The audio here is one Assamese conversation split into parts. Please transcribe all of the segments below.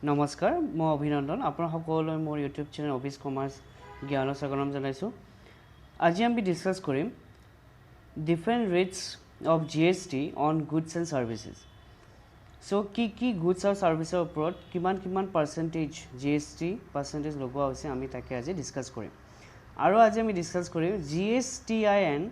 নমস্কাৰ, মই অভিনন্দন। আপোনাৰ সকলোলৈ মোৰ ইউটিউব চেনেল অফিচ কমাৰ্চ জ্ঞানৰ স্বাগতম জনাইছোঁ। আজি আমি ডিছকাছ কৰিম different rates of GST on goods and services. So কি কি গুডছ আৰু ছাৰ্ভিচৰ ওপৰত কিমান কিমান পাৰ্চেণ্টেজ জিএছটি পাৰ্চেণ্টেজ লগোৱা হৈছে, আমি তাকে আজি ডিছকাছ কৰিম। আৰু আজি আমি ডিছকাছ কৰিম জিএছটিআইএন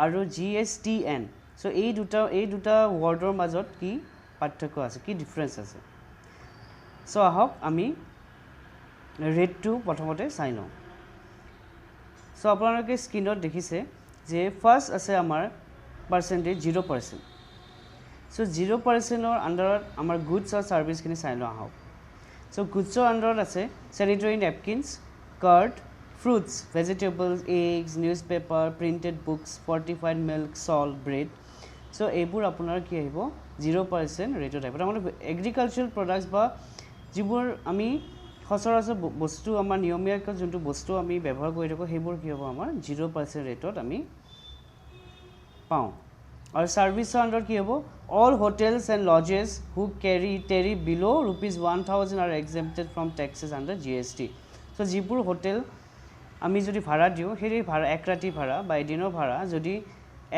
আৰু জিএছটিএন। চ' এই দুটা ৱৰ্ডৰ মাজত কি পাৰ্থক্য আছে, কি ডিফাৰেঞ্চ আছে? চ' আহক, আমি ৰেটটো প্ৰথমতে চাই লওঁ। চ' আপোনালোকে স্ক্ৰীণত দেখিছে যে ফাৰ্ষ্ট আছে আমাৰ পাৰ্চেণ্টেজ 0%। চ' 0%ৰ আণ্ডাৰত আমাৰ গুডছ আৰু ছাৰ্ভিচখিনি চাই লওঁ আহক। চ' গুডছৰ আণ্ডাৰত আছে sanitary napkins, curd, fruits, vegetables, eggs, newspaper, printed books, fortified milk, salt, bread. So এইবোৰ আপোনাৰ কি আহিব? 0% ৰেটত আহিব। তাৰমানে এগ্ৰিকালচাৰেল প্ৰডাক্টছ বা যিবোৰ আমি সচৰাচৰ বস্তু, আমাৰ নিয়মীয়াকৈ যোনটো বস্তু আমি ব্যৱহাৰ কৰি থাকোঁ, সেইবোৰ কি হ'ব? আমাৰ 0% ৰেটত আমি পাওঁ। আৰু ছাৰ্ভিচৰ আণ্ডাৰত কি হ'ব? All hotels and lodges who carry tariff below ₹1,000 are exempted from taxes under GST. So যিবোৰ হোটেল আমি যদি ভাড়া দিওঁ, সেই ভাড়া, এক ৰাতি ভাড়া বা এদিনৰ ভাড়া যদি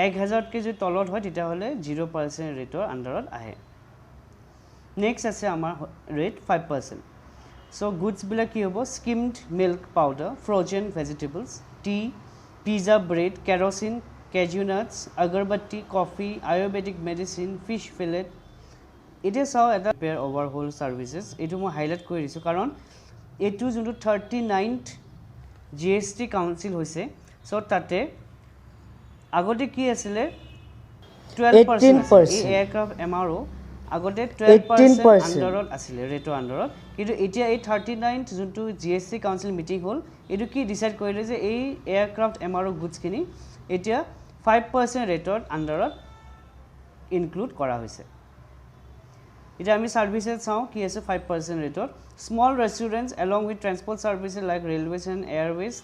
1000তকৈ যদি তলত হয়, তেতিয়াহ'লে 0% ৰেটৰ আণ্ডাৰত আহে। নেক্সট আছে আমাৰ ৰেট 5%। চ' গুডছবিলাক কি হ'ব? Skimmed milk powder, frozen vegetables, tea, pizza bread, kerosene, cashew nuts, agarbatti, coffee, ayurvedic medicine, fish fillet. এতিয়া চাওঁ এটা ৰিপেয়াৰ অভাৰহ'ল ছাৰ্ভিচেছ। এইটো মই হাইলাইট কৰি দিছোঁ, কাৰণ এইটো যোনটো 39th GST council হৈছে, চ' তাতে আগতে কি আছিলে? 12% 18%। এই এয়াৰক্ৰাফ্ট এমআৰঅ' আগতে 12% 18%। আণ্ডাৰত আছিলে, ৰেটৰ আণ্ডাৰত। কিন্তু এতিয়া এই 39th যোনটো জিএছটি কাউন্সিল মিটিং হ'ল, এইটো কি ডিচাইড কৰিলে যে এই এয়াৰক্ৰাফ্ট এমআৰঅ' গুডছখিনি এতিয়া 5% ৰেটৰ আণ্ডাৰত ইনক্লুড কৰা হৈছে। এতিয়া আমি ছাৰ্ভিচেছ চাওঁ কি আছে 5% ৰেটত। Small restaurants along with transport services like railways and airways,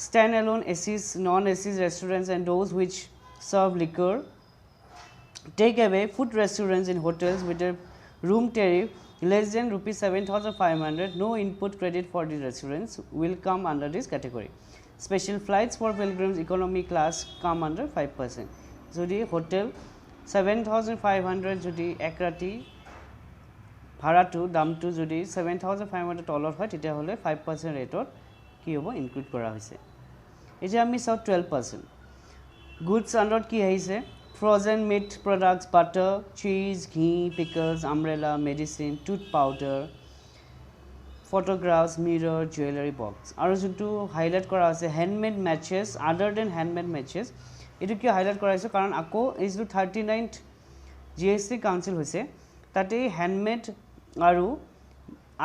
stand alone ACs, non ACs restaurants and those which serve liquor, take away food restaurants in hotels with a room tariff less than ₹7,500, no input credit for the restaurants, will come under this category. Special flights for pilgrims, economy class, come under 5%. যদি হোটেল 7500, যদি এক ৰাতি ভাড়াটো দামটো যদি 7500 তলত হয়, তেতিয়াহ'লে 5% ৰেটত কি হ'ব? ইনক্লুড কৰা হৈছে। এতিয়া আমি চাওঁ 12%। গুডছ আণ্ডাৰত কি আহিছে? Frozen meat products, butter, cheese, ghee, pickles, umbrella, medicine, tooth powder, photographs, mirror, jewellery box. আৰু যোনটো হাইলাইট কৰা হৈছে, handmade matches, other than handmade matches। এইটো কিয় হাইলাইট কৰা হৈছে? কাৰণ আকৌ এই যিটো 39th GST council হৈছে, তাতে হেণ্ডমেড আৰু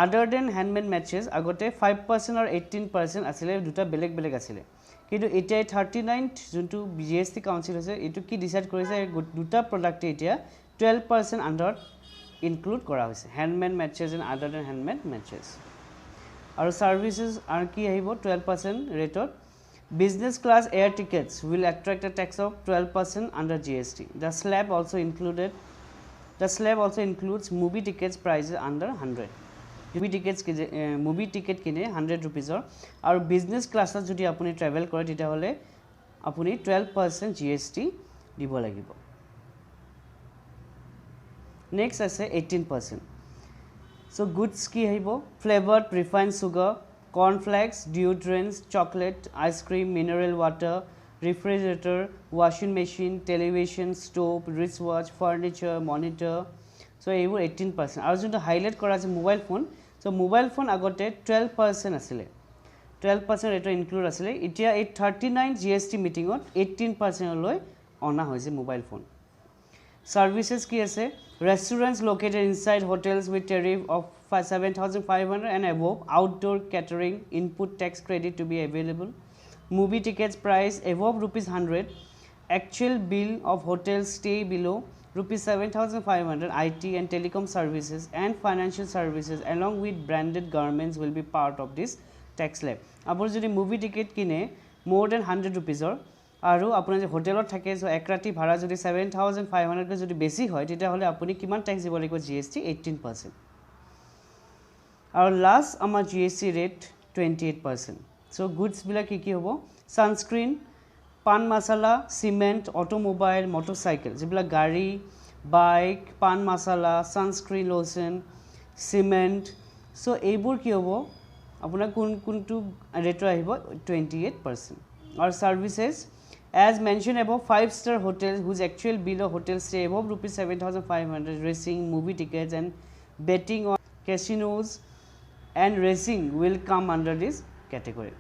আদাৰ then handmade matches আগতে 5% আৰু 18% আছিলে, দুটা বেলেগ বেলেগ আছিলে। কিন্তু এতিয়া এই 39th যোনটো জিএছটি কাউন্সিল হৈছে, এইটো কি ডিচাইড কৰিছে? এই দুটা প্ৰডাক্টে এতিয়া 12% আণ্ডাৰত ইনক্লুড কৰা হৈছে, handmade matches and other than handmade matches। আৰু ছাৰ্ভিচেছ আৰু কি আহিব 12% ৰেটত? Business class air tickets will attract a tax of 12% under GST. The slab also includes movie tickets prices under 100. Movie ticket কিনে 100 ৰুপিজৰ আৰু বিজনেছ ক্লাছত যদি আপুনি ট্ৰেভেল কৰে, তেতিয়াহ'লে আপুনি 12% জিএছটি দিব লাগিব। নেক্সট আছে 18%। চ' গুডছ কি আহিব? Flavoured refined sugar, cornflakes, deodorants, chocolate, ice cream, mineral water, refrigerator, washing machine, television, stove, wrist watch, furniture, monitor. So এইবোৰ 18%। আৰু যোনটো হাইলাইট কৰা আছে, মোবাইল ফোন। চ' মোবাইল ফোন আগতে 12% আছিলে, 12% ৰেটৰ ইনক্লুড আছিলে। এতিয়া এই 39 জিএছটি মিটিঙত 18%লৈ অনা হৈছে মোবাইল ফোন। ছাৰ্ভিচেছ কি আছে? Restaurants located inside hotels with tariff of 7500 and above, outdoor catering, input tax credit to be available. Movie tickets price above ₹100, actual bill of hotel stay below ₹7500, IT and telecom services and financial services along with branded garments will be part of this tax slab. আপুনি যদি মুভি টিকেট কিনে মোৰ then 100 ৰুপিজৰ আৰু আপুনি যদি হোটেলত থাকে, চ' এক ৰাতি ভাড়া যদি 7500তকৈ যদি বেছি হয়, তেতিয়াহ'লে আপুনি কিমান টেক্স দিব লাগিব জিএছটি? 18%। আৰু লাষ্ট আমাৰ GST rate 28%। So গুডছবিলাক কি কি হ'ব? Sunscreen, pan masala, cement, automobile, motorcycle, যিবিলাক গাড়ী, bike, pan masala, sunscreen lotion, cement, so এইবোৰ কি হ'ব আপোনাৰ কোনটো ৰেটৰ আহিব? 28%। আৰু services as mention above, 5 star hotel whose actual bill of hotel stay above ₹7500, racing, movie tickets and betting on casinos and racing will come under this category.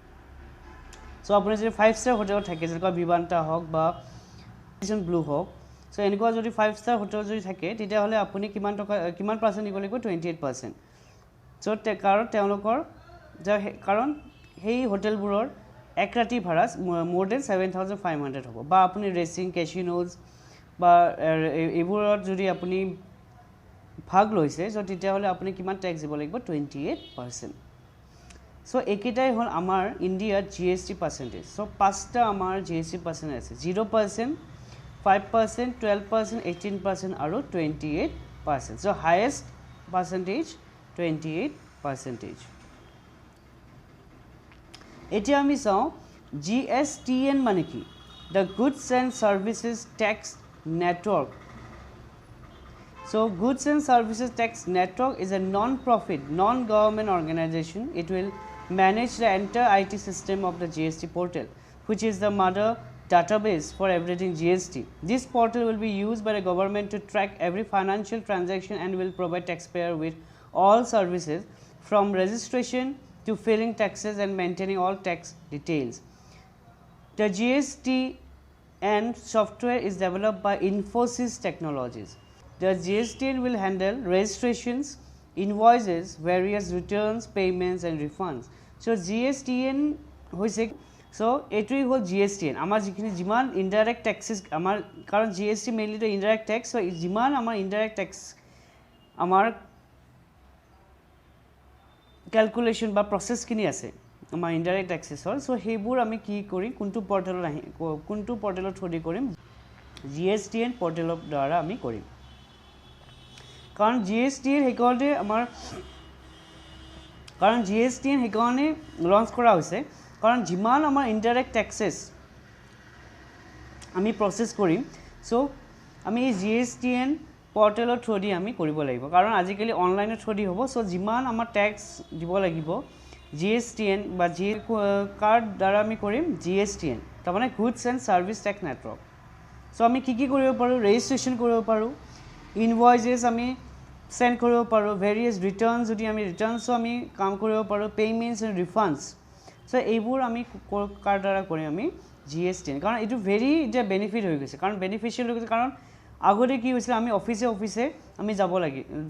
So আপুনি যদি 5 ষ্টাৰ হোটেলত থাকে, যেনেকুৱা ভিভান্তা হওক বা ব্লু হওক, চ' এনেকুৱা যদি 5 ষ্টাৰ হোটেল যদি থাকে, তেতিয়াহ'লে আপুনি কিমান টকা, কিমান পাৰ্চেণ্ট দিব লাগিব? 28%। চ' কাৰণ তেওঁলোকৰ কাৰণ সেই হোটেলবোৰৰ এক ৰাতি ভাড়া more than 7500 হ'ব, বা আপুনি ৰেচিং, কেচিনোজ বা এইবোৰত যদি আপুনি ভাগ লৈছে, চ' তেতিয়াহ'লে আপুনি কিমান টেক্স দিব লাগিব? 28%। চ' এইকেইটাই হ'ল আমাৰ ইণ্ডিয়াত জিএছটি পাৰ্চেণ্টেজ। চ' পাঁচটা আমাৰ জিএছটি পাৰ্চেণ্টেজ আছে: 0%, 5%, 12%, 18% আৰু 28%। So highest percentage 28 percentage। এতিয়া আমি চাওঁ জিএছটিএন মানে কি। The Goods and Services Tax Network. So, Goods and Services Tax Network is a non-profit, non-government organization. It will manage the entire IT system of the GST portal, which is the mother database for everything GST. This portal will be used by the government to track every financial transaction and will provide taxpayer with all services from registration to filing taxes and maintaining all tax details. The GSTN software is developed by Infosys Technologies. The GSTN will handle registrations, invoices, various returns, payments and refunds. So, GSTN হৈছে, চ' এইটোৱেই হ'ল জিএছটিএন। আমাৰ যিখিনি যিমান ইনডাইৰেক্ট টেক্সেছ আমাৰ, কাৰণ জিএছটি মেইনলিটো ইনডাইৰেক্ট টেক্স, চ' যিমান আমাৰ ইনডাইৰেক্ট টেক্স আমাৰ কেলকুলেশ্যন বা প্ৰচেছখিনি আছে আমাৰ ইনডাইৰেক্ট টেক্সেছৰ, চ' সেইবোৰ আমি কি কৰিম, কোনটো পৰ্টেলত আহি, কোনটো পৰ্টেলৰ থ্ৰু দি কৰিম? জিএছটিএন পৰ্টেলৰ দ্বাৰা আমি কৰিম। কাৰণ জিএছটিৰ সেইকাৰণে আমাৰ, কাৰণ জিএছটি সেইকাৰণে লঞ্চ কৰা হৈছে, কাৰণ যিমান আমাৰ ইনডাইৰেক্ট টেক্সেছ আমি প্ৰচেছ কৰিম, চ' আমি এই জিএছটিএন পৰ্টেলৰ থ্ৰু দি আমি কৰিব লাগিব, কাৰণ আজিকালি অনলাইনৰ থ্ৰু দি হ'ব। চ' যিমান আমাৰ টেক্স দিব লাগিব জিএছটিএন বা জি কাৰ দ্বাৰা আমি কৰিম? জিএছটিএন, তাৰমানে Goods and Service Tax Network। So আমি কি কি কৰিব পাৰোঁ? ৰেজিষ্ট্ৰেশ্যন কৰিব পাৰোঁ, ইনভইচেছ আমি চেণ্ড কৰিব পাৰোঁ, ভেৰিয়াছ ৰিটাৰ্ণ যদি আমি ৰিটাৰ্ণছো আমি কাম কৰিব পাৰোঁ, পে'মেণ্টছ এণ্ড ৰিফাণ্ডছ। চ' এইবোৰ আমি কাৰ দ্বাৰা কৰিম? আমি জিএছটিএন। কাৰণ এইটো ভেৰি এতিয়া বেনিফিট হৈ গৈছে, কাৰণ বেনিফিচিয়েল হৈ গৈছে। কাৰণ আগতে কি হৈছিলে, আমি অফিচে অফিচে আমি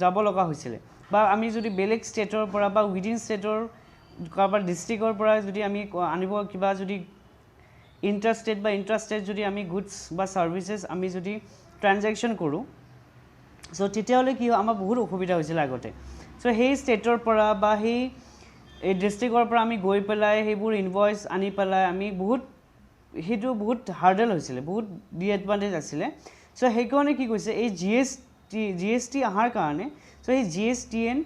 যাব লগা হৈছিলে, বা আমি যদি বেলেগ ষ্টেটৰ পৰা বা উইদিন ষ্টেটৰ কাৰোবাৰ ডিষ্ট্ৰিক্টৰ পৰা যদি আমি আনিব কিবা যদি ইণ্টাৰষ্টেট বা ইণ্টাৰষ্টেট যদি আমি গুডছ বা ছাৰ্ভিচেছ আমি যদি ট্ৰানজেকশ্যন কৰোঁ, চ' তেতিয়াহ'লে কি হয়, আমাৰ বহুত অসুবিধা হৈছিলে আগতে। চ' সেই ষ্টেটৰ পৰা বা সেই এই ডিষ্ট্ৰিক্টৰ পৰা আমি গৈ পেলাই সেইবোৰ ইনভইচ আনি পেলাই আমি বহুত সেইটো বহুত হাৰ্ডেল হৈছিলে, বহুত ডিএডভান্টেজ আছিলে। চ' সেইকাৰণে কি কৈছে, এই জিএছটি অহাৰ কাৰণে, চ' এই জিএছটিএন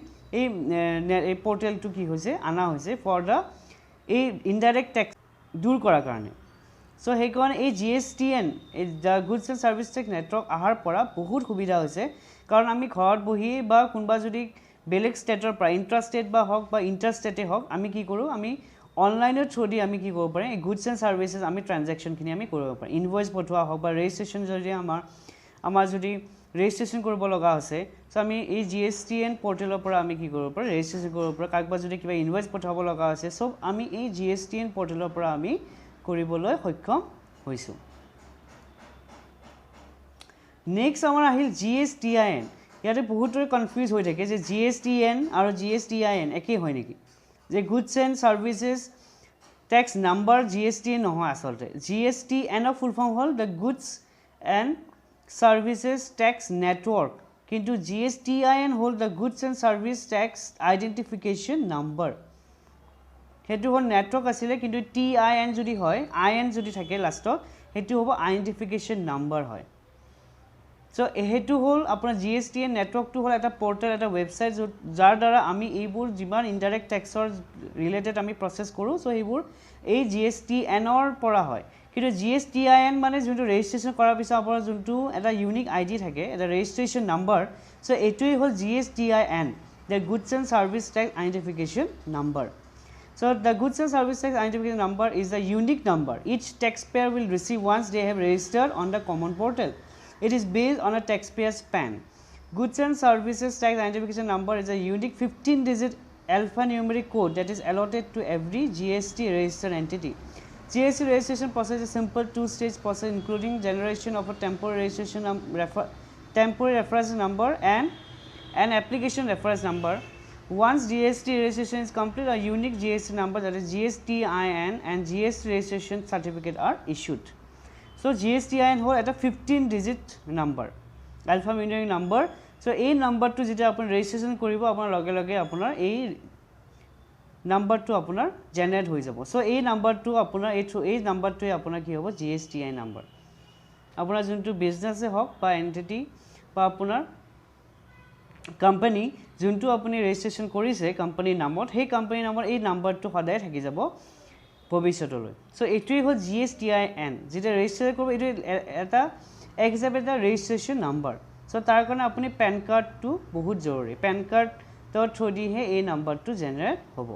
এই পৰ্টেলটো কি হৈছে, অনা হৈছে ফৰ the এই ইনডাইৰেক্ট টেক্স দূৰ কৰাৰ কাৰণে। চ' সেইকাৰণে এই জিএছটিএন, এই the Goods and Service Tax Network অহাৰ পৰা বহুত সুবিধা হৈছে, কাৰণ আমি ঘৰত বহি বা কোনোবা যদি বেলেগ ষ্টেটৰ পৰা, ইণ্ট্ৰাষ্টেট বা হওক বা ইণ্টাৰষ্টেটেই হওক, আমি কি কৰোঁ, আমি অনলাইনৰ থ্ৰু দি আমি কি কৰিব পাৰিম, এই গুডছ এণ্ড ছাৰ্ভিচেছ আমি ট্ৰানজেকশ্যনখিনি আমি কৰিব পাৰিম। ইনভইচ পঠোৱা হওক বা ৰেজিষ্ট্ৰেশ্যন যদি আমাৰ যদি ৰেজিষ্ট্ৰেশ্যন কৰিব লগা হৈছে, চ' আমি এই জিএছটিএন পৰ্টেলৰ পৰা আমি কি কৰিব পাৰোঁ, ৰেজিষ্ট্ৰেশ্যন কৰিব পাৰোঁ। কাৰোবাক যদি কিবা ইনভইচ পঠাব লগা হৈছে, চব আমি এই জিএছটিএন পৰ্টেলৰ পৰা আমি কৰিবলৈ সক্ষম হৈছোঁ। নেক্সট আমাৰ আহিল জিএছটিআইএন। ইয়াতে বহুতৰে কনফিউজ হৈ থাকে যে জিএছটিএন আৰু জিএছটিআইএন একেই হয় নেকি, যে Goods and Services Tax Number GST নহয় আচলতে। জিএছটিএনৰ ফুল ফৰ্ম হ'ল the Goods and Services Tax Network, কিন্তু জিএছটিআইএন হ'ল the Goods and Service Tax Identification Number। সেইটো হ'ল নেটৱৰ্ক আছিলে, কিন্তু টিআইএন যদি হয়, আইএন যদি থাকে লাষ্টত, সেইটো হ'ব আইডেণ্টিফিকেশ্যন নাম্বাৰ হয়। চ' সেইটো হ'ল আপোনাৰ জি এছ টি এন নেটৱৰ্কটো হ'ল এটা পৰ্টেল, এটা ৱেবছাইট, য'ত যাৰ দ্বাৰা আমি এইবোৰ যিমান ইনডাইৰেক্ট টেক্সৰ ৰিলেটেড আমি প্ৰচেছ কৰোঁ, চ' সেইবোৰ এই জি এছ টি এনৰ পৰা হয়। কিন্তু G S T I N মানে যোনটো ৰেজিষ্ট্ৰেশ্যন কৰাৰ পিছত আপোনাৰ যোনটো এটা ইউনিক আই ডি থাকে, এটা ৰেজিষ্ট্ৰেশ্যন নাম্বাৰ, চ' এইটোৱেই হ'ল GSTIN, the Goods and Service Tax Identification Number. So, the Goods and Service Tax Identification Number is a unique number each taxpayer will receive once they have registered on the common portal. It is based on a taxpayer's PAN. Goods and Services Tax Identification Number is a unique 15 digit alphanumeric code that is allotted to every GST registered entity. GST registration process is a simple two stage process, including generation of a temporary registration temporary reference number and an application reference number. Once GST registration is complete, a unique GST number, that is GSTIN, and GST registration certificate are issued. So, GSTIN হ'ল এটা 15 digit number, alphanumeric number. So, এই নাম্বাৰটো যেতিয়া আপুনি ৰেজিষ্ট্ৰেশ্যন কৰিব, আপোনাৰ লগে লগে আপোনাৰ এই নাম্বাৰটো আপোনাৰ জেনেৰেট হৈ যাব। চ' এই নাম্বাৰটো আপোনাৰ এই নাম্বাৰটোৱে আপোনাৰ কি হ'ব? G S T I number. আপোনাৰ যোনটো বিজনেছে হওক বা এণ্টিটি বা আপোনাৰ কোম্পানী, যোনটো আপুনি ৰেজিষ্ট্ৰেশ্যন কৰিছে কোম্পানীৰ নামত, সেই কোম্পানীৰ নামত এই নাম্বাৰটো সদায় থাকি যাব ভৱিষ্যতলৈ। চ' এইটোৱেই হ'ল G S T I N. যেতিয়া ৰেজিষ্টাৰ কৰিব, এইটো এটা এক হিচাপে এটা ৰেজিষ্ট্ৰেশ্যন নাম্বাৰ। চ' তাৰ কাৰণে আপুনি পেন কাৰ্ডটো বহুত জৰুৰী। পেন কাৰ্ডৰ থ্ৰুদিহে এই নাম্বাৰটো জেনেৰেট হ'ব।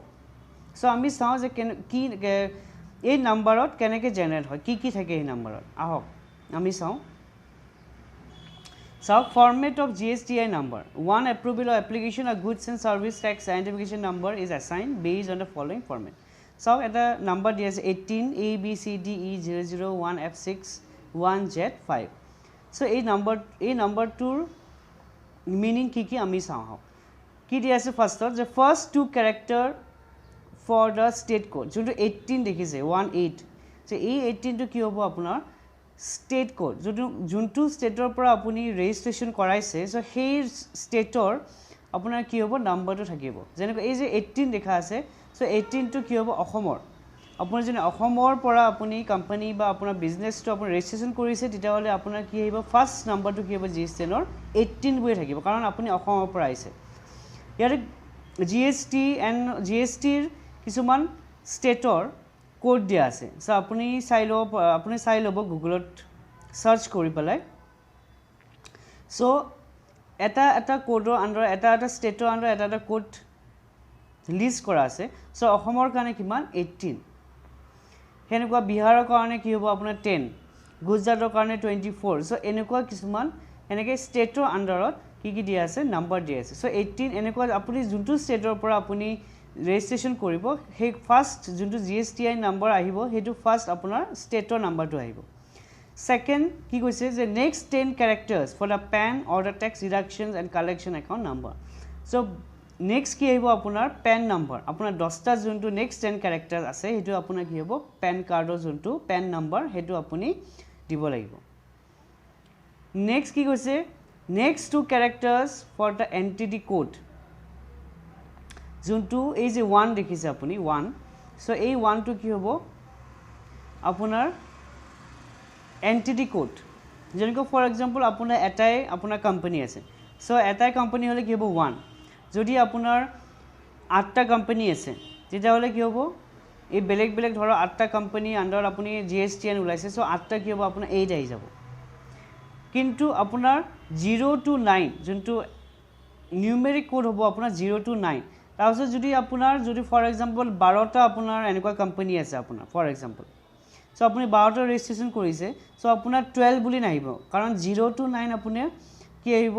চ' আমি চাওঁ যে কেনে কি এই নাম্বাৰত কেনেকৈ জেনেৰেট হয়, কি কি থাকে এই নাম্বাৰত। আহক আমি চাওঁ। চাওক, format of GSTI number. On approval of application, a Goods and Service Tax Identification Number is assign based on the following format. চাওক, এটা নাম্বাৰ দিয়া আছে 18ABCDE001F61Z5. So এই নাম্বাৰটোৰ মিনিং কি কি আমি চাওঁ আহক। কি দিয়া আছে ফাৰ্ষ্টত যে first two character for the state code. যোনটো 18 দেখিছে, 18, যে এই 18টো কি হ'ব? আপোনাৰ ষ্টেট কোড। যোনটো ষ্টেটৰ পৰা আপুনি ৰেজিষ্ট্ৰেশ্যন কৰাইছে, চ' সেই ষ্টেটৰ আপোনাৰ কি হ'ব? নাম্বাৰটো থাকিব। যেনেকৈ এই যে 18 দেখা আছে, চ' 18টো কি হ'ব? অসমৰ। আপুনি যদি অসমৰ পৰা আপুনি কোম্পানী বা আপোনাৰ বিজনেছটো আপুনি ৰেজিষ্ট্ৰেশ্যন কৰিছে, তেতিয়াহ'লে আপোনাৰ কি আহিব? ফাৰ্ষ্ট নাম্বাৰটো কি হ'ব? জি এছ টি এনৰ 18 বুলি থাকিব, কাৰণ আপুনি অসমৰ পৰা আহিছে। ইয়াতে জি এছ টিৰ কিছুমান ষ্টেটৰ কোড দিয়া আছে। চ' আপুনি চাই ল'ব গুগলত চাৰ্চ কৰি পেলাই। চ' এটা এটা কোডৰ আণ্ডাৰ, এটা এটা ষ্টেটৰ আণ্ডাৰ এটা এটা কোড লিষ্ট কৰা আছে। চ' অসমৰ কাৰণে কিমান? 18। সেনেকুৱা বিহাৰৰ কাৰণে কি হ'ব? আপোনাৰ 10। গুজৰাটৰ কাৰণে 24। চ' এনেকুৱা কিছুমান এনেকৈ ষ্টেটৰ আণ্ডাৰত কি কি দিয়া আছে? নাম্বাৰ দিয়া আছে। চ' 18 এনেকুৱা আপুনি যোনটো ষ্টেটৰ পৰা আপুনি ৰেজিষ্ট্ৰেশ্যন কৰিব, সেই ফাৰ্ষ্ট যোনটো G S T I number আহিব, সেইটো ফাৰ্ষ্ট আপোনাৰ ষ্টেটৰ নাম্বাৰটো আহিব। ছেকেণ্ড কি কৈছে যে next 10 characters for the PAN or the tax deduction and collection account number. So next কি আহিব? আপোনাৰ পেন নাম্বাৰ। আপোনাৰ 10টা যোনটো নেক্সট 10 কেৰেক্টাৰ আছে, সেইটো আপোনাৰ কি হ'ব? পেন কাৰ্ডৰ যোনটো পেন নাম্বাৰ, সেইটো আপুনি দিব লাগিব। নেক্সট কি কৈছে? Next two characters for the entity code. যোনটো এই যে 1 দেখিছে আপুনি, 1, চ' এই 1টো কি হ'ব? আপোনাৰ এণ্টিটি কোড। যেনেকৈ ফৰ এক্সাম্পল আপোনাৰ এটাই আপোনাৰ কোম্পানী আছে, চ' এটাই কোম্পানী হ'লে কি হ'ব? 1। যদি আপোনাৰ আঠটা কোম্পানী আছে, তেতিয়াহ'লে কি হ'ব? এই বেলেগ বেলেগ ধৰক আঠটা কোম্পানী আণ্ডাৰত আপুনি জি এছ টি এন ওলাইছে, চ' আঠটা কি হ'ব? আপোনাৰ 8 আহি যাব। কিন্তু আপোনাৰ 0 টু 9 যোনটো নিউমেৰিক কোড হ'ব, আপোনাৰ 0 টু 9। তাৰপিছত যদি আপোনাৰ যদি ফৰ এক্সাম্পল 12টা আপোনাৰ এনেকুৱা কোম্পানী আছে আপোনাৰ ফৰ এক্সাম্পল, চ' আপুনি 12টা ৰেজিষ্ট্ৰেশ্যন কৰিছে, চ' আপোনাৰ 12 বুলি নাহিব, কাৰণ 0 টু 9 আপোনাৰ কি আহিব?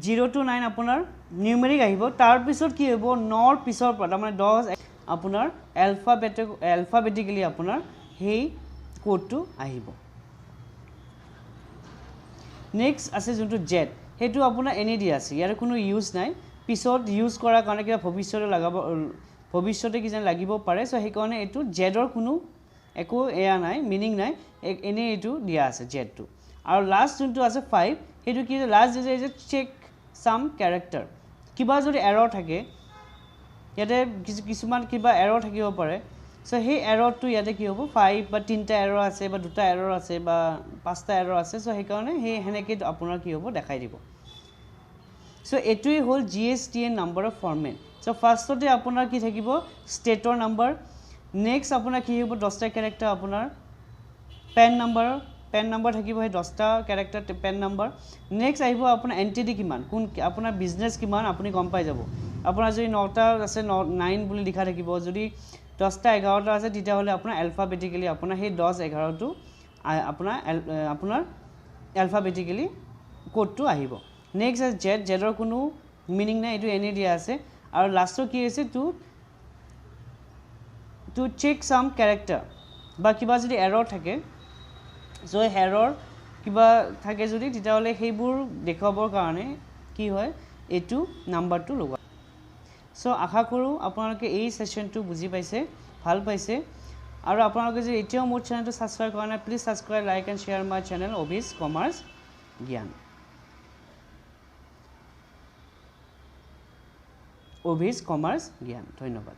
0 টু 9 আপোনাৰ নিউমেৰিক আহিব। তাৰপিছত কি হ'ব? নৰ পিছৰ পৰা, তাৰমানে 10 আপোনাৰ এলফাবেটিকেলি আপোনাৰ সেই কোডটো আহিব। নেক্সট আছে যোনটো জেড, সেইটো আপোনাৰ এনেই দিয়া আছে, ইয়াৰ কোনো ইউজ নাই। পিছত ইউজ কৰাৰ কাৰণে কিবা ভৱিষ্যতে লগাব, ভৱিষ্যতে কিজানি লাগিব পাৰে। চ' সেইকাৰণে এইটো জেডৰ কোনো একো এয়া নাই, মিনিং নাই, এনেই এইটো দিয়া আছে জেডটো। আৰু লাষ্ট যোনটো আছে 5, সেইটো কি? লাষ্ট যে চেক চাম কেৰেক্টাৰ, কিবা যদি এৰৰ থাকে ইয়াতে, কিছুমান কিবা এৰৰ থাকিব পাৰে। চ' চ' সেই এৰৰটো ইয়াতে কি হ'ব, 5 বা 3টা এৰৰ আছে বা 2টা এৰৰ আছে বা 5টা এৰৰ আছে। চ' সেইকাৰণে সেই সেনেকৈ আপোনাৰ কি হ'ব দেখাই দিব। চ' এইটোৱেই হ'ল জি এছ টি এন নাম্বাৰৰ ফৰ্মেট। চ' ফাৰ্ষ্টতে আপোনাৰ কি থাকিব, ষ্টেটৰ নাম্বাৰ। নেক্সট আপোনাৰ কি হ'ব, 10টা কেৰেক্টাৰ আপোনাৰ পেন নাম্বাৰ থাকিব, সেই 10টা কেৰেক্টাৰ পেন নাম্বাৰ। নেক্সট আহিব আপোনাৰ এনটিটি কিমান, কোন আপোনাৰ বিজনেছ কিমান আপুনি গম পাই যাব। আপোনাৰ যদি 9টা আছে, 9 বুলি লিখা থাকিব। যদি 10টা 11টা আছে তেতিয়াহ'লে আপোনাৰ এলফাবেটিকেলি আপোনাৰ সেই 10 11টো আপোনাৰ এলফাবেটিকেলি ক'ডটো আহিব। নেক্সট আছে জেড, জেডৰ কোনো মিনিং নাই, এইটো এনেই দিয়া আছে। আৰু লাষ্টৰ কি হৈছে, টু চেক চাম কেৰেক্টাৰ বা কিবা যদি এৰৰ থাকে, চ' এৰৰ কিবা থাকে যদি তেতিয়াহ'লে সেইবোৰ দেখুৱাবৰ কাৰণে কি হয় এইটো নাম্বাৰটো লগোৱা। চ' আশা কৰোঁ আপোনালোকে এই ছেশ্যনটো বুজি পাইছে, ভাল পাইছে। আৰু আপোনালোকে যদি এতিয়াও মোৰ চেনেলটো ছাবস্ক্ৰাইব কৰা নাই, please subscribe, like and share my channel Abhi's commerce Gyan. Abhi's commerce Gyan. ধন্যবাদ।